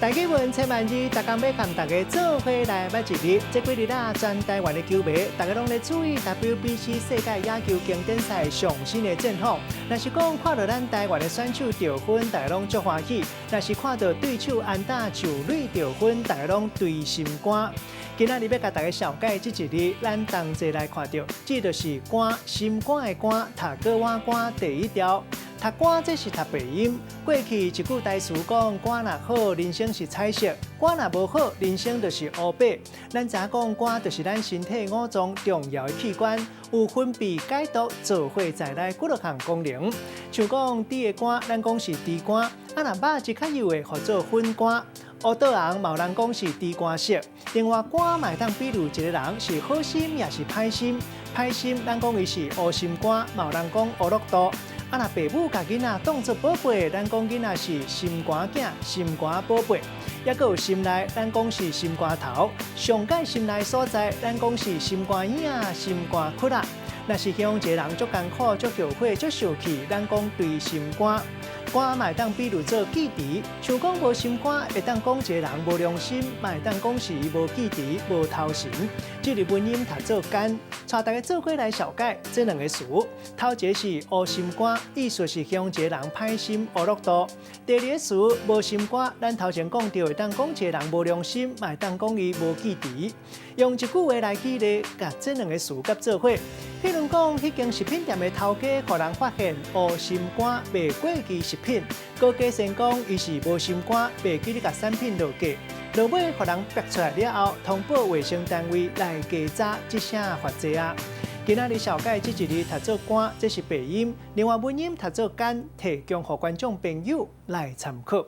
大家問千萬字，逐工欲共大家做伙來捌一字。這幾日啊，全台灣的球迷，大家攏咧注意 WBC 世界野球經典賽上新的戰況。若是講看著咱台灣的選手得分，大家攏足歡喜；若是看著對手安打上壘得分，大家攏捶心肝。今仔日欲共大家紹介這一字，咱同齊來看著，這就是肝，心肝的肝，讀閣碗肝第一條。讀肝這是讀白音。過去一句台詞講，肝若好，人生是彩色；肝若無好，人生就是烏白。咱知影講肝就是咱身體五臟重要的器官，有分泌解毒、造血在內幾落項功能。像講豬的肝，咱講是豬肝；啊，若肉質較幼的，號做粉肝。烏桌紅嘛有人講是豬肝色。另外，肝嘛會當比喻一個人是好心抑是歹心。歹心，咱講伊是烏心肝，嘛有人講烏樂肚。啊，若爸母共囡仔當做寶貝，咱講囡仔是心肝囝、心肝寶貝。抑閣有心內，咱講是心肝頭。上蓋心內所在，咱講是心肝影、心肝窟仔。若是形容一個人足艱苦、足後悔、足受氣，咱講捶心肝。肝嘛會當比喻做記仇，像講無心肝，會當講一個人無良心，嘛會當講是伊無記仇、無頭神。這個文音讀做肝，帶大家做伙來紹介這兩個詞。頭一个是烏心肝，意思是形容一個人歹心、烏樂肚。第二个詞無心肝，咱頭前講著會當講一個人無良心，嘛會當講伊無記仇。用一句話來舉例，共這兩个詞佮做伙。譬如講，彼間食品店的頭家予人發現烏心肝賣過期食品，閣假聲講伊是無心肝，袂記得共產品落架，落尾予人逼出來了後，通報衛生單位來稽查，這聲罰濟啊！今仔日紹介這一字讀做肝，這是白音；另外文音讀做肝，提供予觀眾朋友來參考。